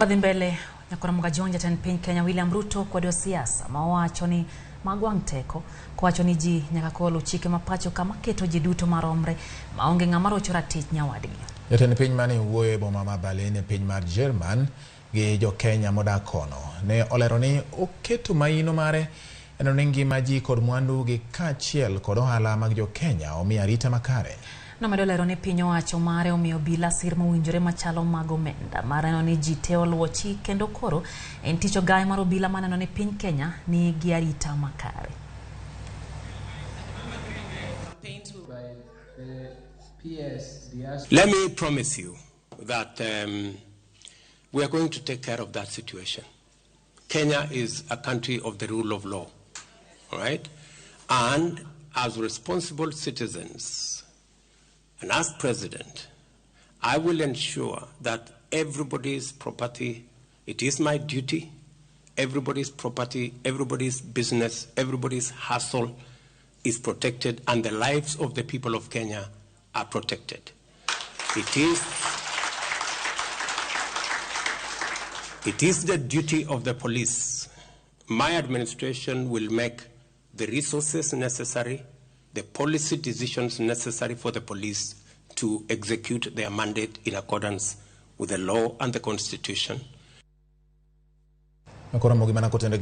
Wadhi mbele nyakora Mugajong jatend piny Kenya William Ruto kwedo siasa ma owacho ni mag wang' teko kowacho ni ji nyaka koluw chike ma pacho kama keto ji duto maromre maonge ng'ama rocho ratich nyawadgi. Jatend piny mane wuoyo e boma ma Berlin e piny mar Jerman gi jo-Kenya modak kono ne olero ni oketo maino mare e neno ni ngima ji kod mwandu gi kaachiel kod ohala mag jo-Kenya omi arita makare. Nomedo lero ni piny owacho mare omiyo obila sir mowinjore machalo mag omenda mar neno ni ji te oluwo chik kendo koro en tich ogaye mar obila mar neno ni piny Kenya ni gi arita makare. Let me promise you that we are going to take care of that situation. Kenya is a country of the rule of law, all right? And as responsible citizens, and as president, I will ensure that everybody's property, it is my duty, everybody's property, everybody's business, everybody's hustle is protected, and the lives of the people of Kenya are protected. It is the duty of the police. My administration will make the resources necessary, the policy decisions necessary for the police to execute their mandate in accordance with the law and the Constitution. Makoro mogi mana kotende